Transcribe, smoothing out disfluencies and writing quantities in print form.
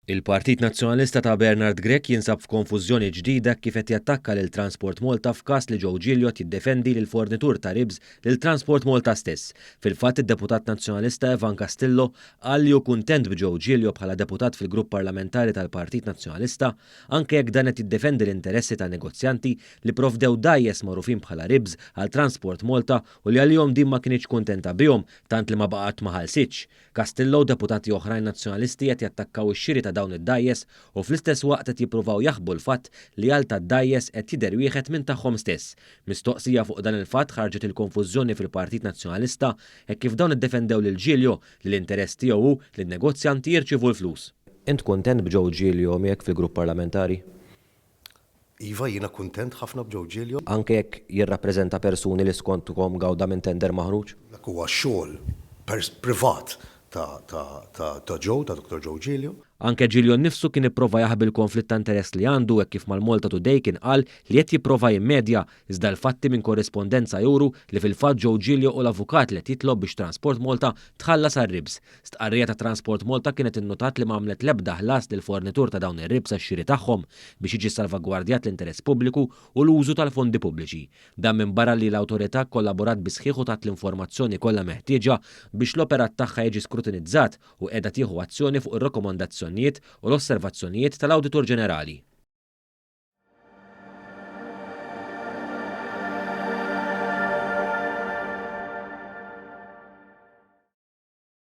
Il-Partit Nazzjonalista ta' Bernard Grech jinsab f'konfużjoni ġdida kif qed jattakka lil Transport Malta f'każ li Joe Giglio qed jiddefendi lil fornitur ta' ribs lil Transport Malta stess. Fil-fatt id-Deputat Nazzjonalista Evan Castillo qal li hu kuntent b'Joe Giglio bħala deputat fil-grupp parlamentari tal-Partit Nazzjonalista anke jekk dan qed jiddefendi l-interessi ta' negozjanti li provdew dgħajjes magħrufin bħala ribs għal Transport Malta u li għalihom din ma kinitx kuntenta bihom tant li ma baqgħet ma ħallsitx. Castillo u deputati oħrajn Nazzjonalisti qed jattakkaw ix-xiri ta' dawn id-dgħajjes u fl-istess waqt qed jippruvaw jaħbu l-fatt li għal tad-dgħajjes qed jidher wieħed minn tagħhom stess. Mistoqsija fuq dan il-fatt ħarġet il-konfużjoni fil-Partit Nazzjonalista hekk kif dawn iddefendew lil Giglio li l-interess tiegħu hu li n-negozjanti jirċievu l-flus. Int kuntent b'Joe Giglio miegħek fil-grupp parlamentari? Iva, jiena kuntent ħafna b'Joe Giglio. Anke jekk jirrappreżenta persuni li skontkom gawda minn tender maħruġ? Dak huwa xogħol privat ta' Joe, ta' Dottor Joe Giglio. Anke Giglio nnifsu kien ipprova jaħbi l-konflitt ta' interess li għandu hekk kif mal-Malta Today kien qal li qed jipprova jimmedja iżda l-fatti minn korrispondenza juru li fil-fatt Joe Giglio hu l-avukat li qed jitlob biex Transport Malta tħallas għar-ribs. Stqarrija ta' Transport Malta kienet innotat li ma għamlet l-ebda ħlas lill-fornitur ta' dawn ir-ribs għax-xiri tagħhom biex jiġi ssalvagwardjat l-interess pubbliku u l-użu tal-fondi pubbliċi. Dan minbarra li l-Awtorità kkollaborat bis-sħiħ u tat l-informazzjoni kollha meħtieġa biex l-operat tagħha jiġi skrutinizzat u qiegħda tieħu azzjoni fuq ir-rakkomandazzjonijiet u l-osservazzjonijiet tal-Awditur Ġenerali.